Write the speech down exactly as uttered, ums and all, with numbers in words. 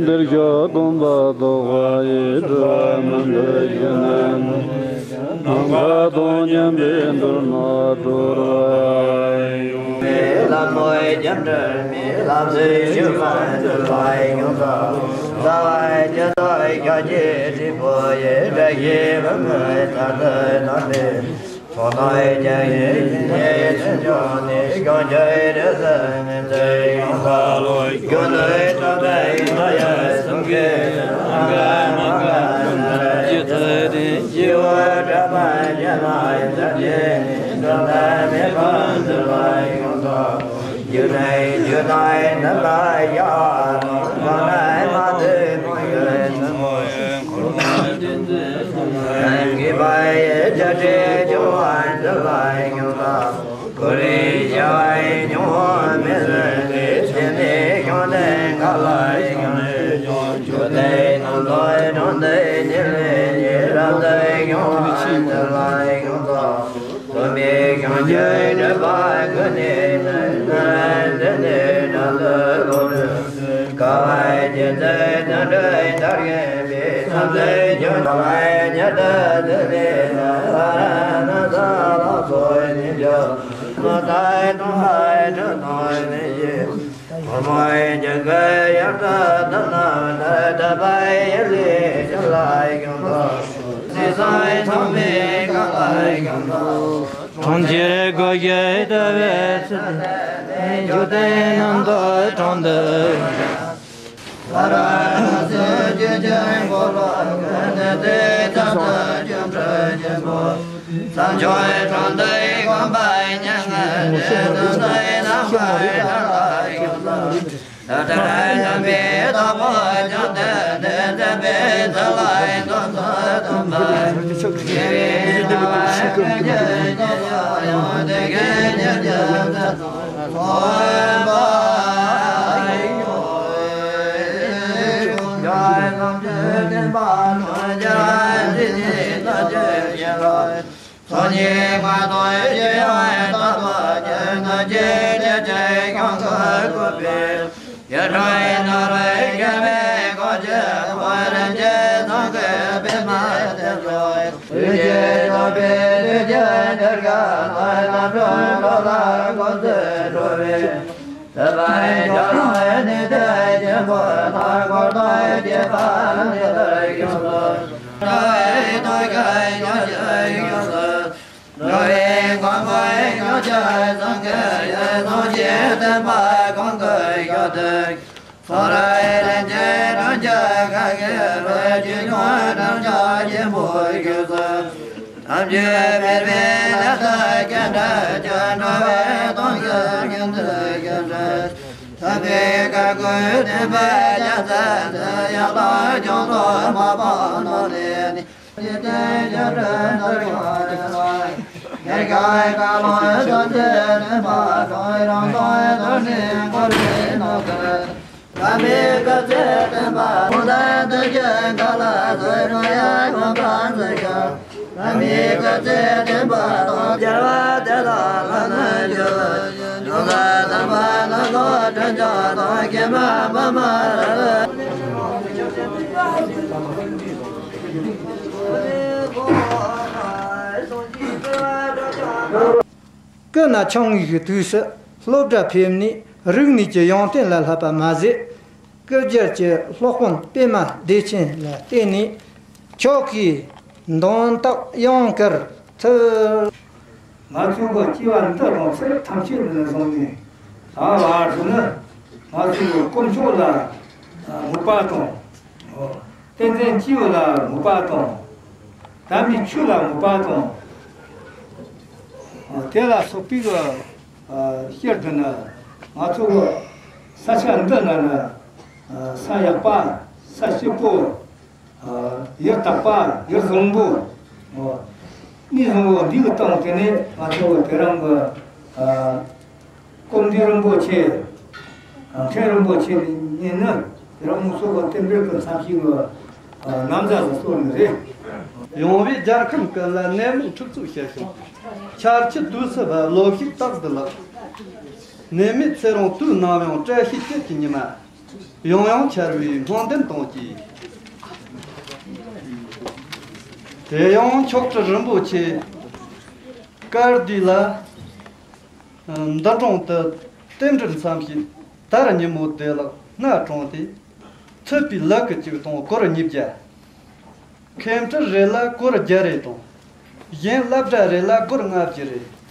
འདིར་ཞོག་སྟོན་པ་ཐོག་པ་ཡི་དྲི་མི་འདོད་ནམ་མཁའ་དང་མཉམ་པའི་འདུན་མ་གྲོལ་བ། ལམ་མོ་རྒྱུ་འབྲས་མེད་ལམ་ཟེར་ཞུ་མ་འདུལ་བ་ཡོངས་སུ། རྩ་བའི་རྒྱུ་དང་ཞག་གི་དྲིལ་བུ་ཡི། བཀྲ་ཤིས་པུས་མོའི་ཚལ་དུ་བསྣམས་པའི། ཚོགས་དང་བཅས་པའི་ཞིང་གི་ཆོས་འབྱུང་ནས། བྱང་ཆུབ་རིགས་སུ་སྨིན་མཛད་ཡོངས་སུ་རྫོགས། རྒྱུ་ནོར་གྲོང་དང་ཡུལ་ཡང་གསུམ་གྱི། མ་འགགས་མ་འགགས་བྱང་ཆུབ་ཀྱི་ཚུལ་དེ། སྤྱི་བོར་གྲགས་པ་ཅན་ལ་ཡང་དག་བྱས་ནས། གྲངས་ལས་མེད་པར་འདུལ་བ་ཡོངས་སུ་རྫོགས། རྒྱུ་ནོར་རྒྱུ་དང་ཡི་དམ་ལ་ཡང་། གང་ལ་མ་ལྟོས་ཕོ་ཡི་བཙུན་མོ། དགེ་བ་ཡི་བྱ་བྲལ་སྐྱོང་བར་འདུལ་བ་ཡོངས་སུ། འཁོར་བའི་བྱ་བའི་སྙིང་པོ་མི་བཟོད་དེ། སྐྱེ་གནས་བྱང་ཆུབ་མངོན་པར་རྫོགས། མཆོག་ཐུན་རྣམ་རྟོག་དྲང་དུ་ཉེ་བའི་ཕྱིར། རབ་ཏུ་བྱུང་བ་འདི་ལ་ཡོངས་སུ། སྟོན་པའི་བྱང་ཆུབ་སྒྲུབ་པ་ཀུན་ནས་ནི། སྣང་བ་འདི་ནས་རབ་ཏུ་ལོངས་སྤྱོད། དཀའ་བ་སྤྱད་ཚུལ་དོན་གྲུབ་མཐར་ཕྱིན་པའི། ཐམས་ཅད་སྐྱོབ་པ་ཉིད་དུ་བརྩོན་ནས་ནི། ཨ་ར་ཧ་ཏ་ས་ལ་སོགས་ཉེས་སྤྱོད་མ་དག་སྟོང་པར་གྲུབ་ཐོབ་ནས་ཀྱི། ཕོ་མོའི་རྒྱུད་ཀྱི་ཡང་དག་དོན་རྣམས་ནི། ཐར་པ་ཡི་ལས་བྱིན་རླབས་ཡོངས་སུ་རྫོགས། སྲིད་གསུམ་ཚང་བའི་གང་ལ་ཡོངས་སུ། གྲོང་ཁྱེར་སྒོ་བཞིར་བསྡུ་བའི་ཚུལ། འཇིག་རྟེན་རྣམ་རྟོག་དྲང་དུ། ཨ་ར་ཧ་ཏ་ས་ཀྱི་ཆོས་འཁོར་ལོ་ཀུན། ནི་དེ་ལྟར་དུ་སྐྱོབ་འགྲོ་ཆེན་པོ། ས་མཆོག་དྲང་དུ་གོམ་པ་མྱ་ངན་འདས། དོན་དུ་ཡི་དམ་མཁའ་འགྲོ་ལ་ཡོངས་སུ། ད་ལྟར་དམ་པའི་བདག་པོ་ཀྱང་སྟེ། དེ་མཛད་པའི་ཚུལ་ལ་ཡང་དུས་སུ་སྟོན་པ། དགེ་བའི་རྩ་བ་ཀུན་གྱི་རྒྱལ་ཡང་དེ་ཀའི་རྒྱལ་བྱེད་མཛད་དུ་གསོལ་བ་ཡི། ཡ་ནམ་ཅི་དེན་པ་ལོ་ཡ་དེ་ནི་ད་ཅི་ཡ་ར། ཚོགས་གཉིས་པ་དང་ཡེ་ཡང་དག་ཏུ་བསྐྱེད་ནས། ཇི་སྙེད་ཀྱི་ཡང་དག་བཀོད་པའི། ཡེ་གྲོལ་ཡི་ནོར་བུའི་དགེ་བའི་གོ་ཆ་བོ། རིན་ཆེན་ཚོགས་ཀྱི་པདྨ་དེ་ཚོ། ཡུལ་གྱི་འགྲོ་བའི་དུས་ཀྱི་གཏེར་ཁ་ལ། རྣམ་གྲོལ་འགྲོ་ལ་འགོད་ཚུལ་སྒྲུབ་པའི། ཐུབ་པའི་ཕྱོགས་ལ་ནི་དེ་ཆེན་པོ། མཐའ་འཁོར་དང་བཅས་པ་ནི་ལྟར་ཡོངས་སུ། འགྲོ་བའི་དོན་ཀུན་ཡོངས་སུ། འགྲོ་བའི་མགོན་པོ་ཡོངས་ཀྱི་སངས་རྒྱས་ཡི། ཐུགས་རྗེ་བསྟན་པ་གང་གི་ཞབས་རྡུལ། ཕྱོགས་རིས་རིན་ཆེན་གྲོང་ཁྱེར་ཁ་ཁའི་རི། ཆོས་སྐྱོང་དྲུང་ཆེན་ཆེན་པོ་ཡོངས་སུ། ཐམས་ཅད་སྤེལ་བའི་ལས་དང་རྒྱན་སྤྲས་ཀྱི། འགྲོ་བའི་དོན་ཀུན་ཀུན་ཏུ་རྒྱས་འགྲུབ། ཐུབ་པའི་བཀའ་བསྒོས་བསྟན་པའི་རྒྱལ་མཚན་འདི། ཡང་དག་ཀྱང་ཐོག་མ་སྤངས་ནས་ནི། ཉེར་དགུ་སྐུ་ན་ཆུང་ངུའི་དུས་སུ་སློབ་གྲྭར་ཕེབས་ནས། རིག་གནས་ཀྱི་ཡོན་ཏན་ལ་བསླབ་པ་མ་ཟད། སྐུ་སྒེར་གྱི་སློབ་དཔོན་པདྨ་བདེ་ཆེན་ལ་བསྟེན་ནས། མཆོག་གི་འདོན་རྟོགས་ཡང་བསྐུལ་ཐུབ། ང་ཚོ་གི་སྐྱེ་བ་འདི་དང་ཚེ་རབས་ཐམས་ཅད་ནས་བཟུང་ནས། ད་བར་དུ་ནི་ང་ཚོ་གི་དཀོན་མཆོག་ལ་མོས་པ་དང་། བསྟན་འཛིན་སྐྱེས་བུ་ལ་མོས་པ་དང་། དམ་པའི་ཆོས་ལ་མོས་པ་དང་། དེ་ལ་སོགས་པའི་གི་ཕྱིར་དུ་ནི། ང་ཚོ་གི་ས་ཆ་འདི་ན་ནི་ས་ཡག་པ། ས་སྐྱིད་པོ། ཡུལ་དག་པ། ཡུལ་བཟང་པོ། གནས་བཟང་པོ་འདི་གི་སྟེང་དེ་ནས་ང་ཚོ་གི་དེ་རིང་གི་སྐུ་མདུན་རིན་པོ་ཆེ། མཁན་རིན་པོ་ཆེ་ནས་ནི་དེ་རིང་དངོས་སུ་གི་རྟེན་འབྲེལ་གྱི་མཚམས་ཤིག་གི་ན་བཟའ་སུ་གསོལ་ནི་རེད། ཡངས་པའི་རྒྱལ་ཁམས་ཀུན་ལ་ནད་མུག་འཁྲུག་རྩོད་ཞི་ཞིང་། ཆར་ཆུ་དུས་སུ་བབས་ལོ་ཕྱུགས་རྟག་ཏུ་ལེགས། ནད་མེད་ཚེ་རིང་དུས་ནམ་ཡང། བཀྲ་ཤིས་སྐྱིད་ཀྱི་ཉི་མ་ཡང་ཡང་འཆར་བའི་སྨོན་འདུན་དང་བཅས། དེ་ཡང་མཆོག་སྤྲུལ་རིན་པོ་ཆེ་བཀའ་བསྡུས་ལ། འདི་དྲུང་དུ་རྟེན་འབྲེལ་མཚམས་བཞག་དར་ཉིན་མོ་བདེ་ལེགས་སྣ་དྲངས་ཏེ། ཐུབ་པའི་ལག་གི་གཅིག་དང་སྒོར་ཉིས་བརྒྱ། མཁན་སྤྲུལ་རེ་ལ་སྒོར་བརྒྱ་རེ་དང་། གཞན་བསླབ་གྲྭ་རེ་ལ་སྒོར་ལྔ་བརྒྱ་རེ།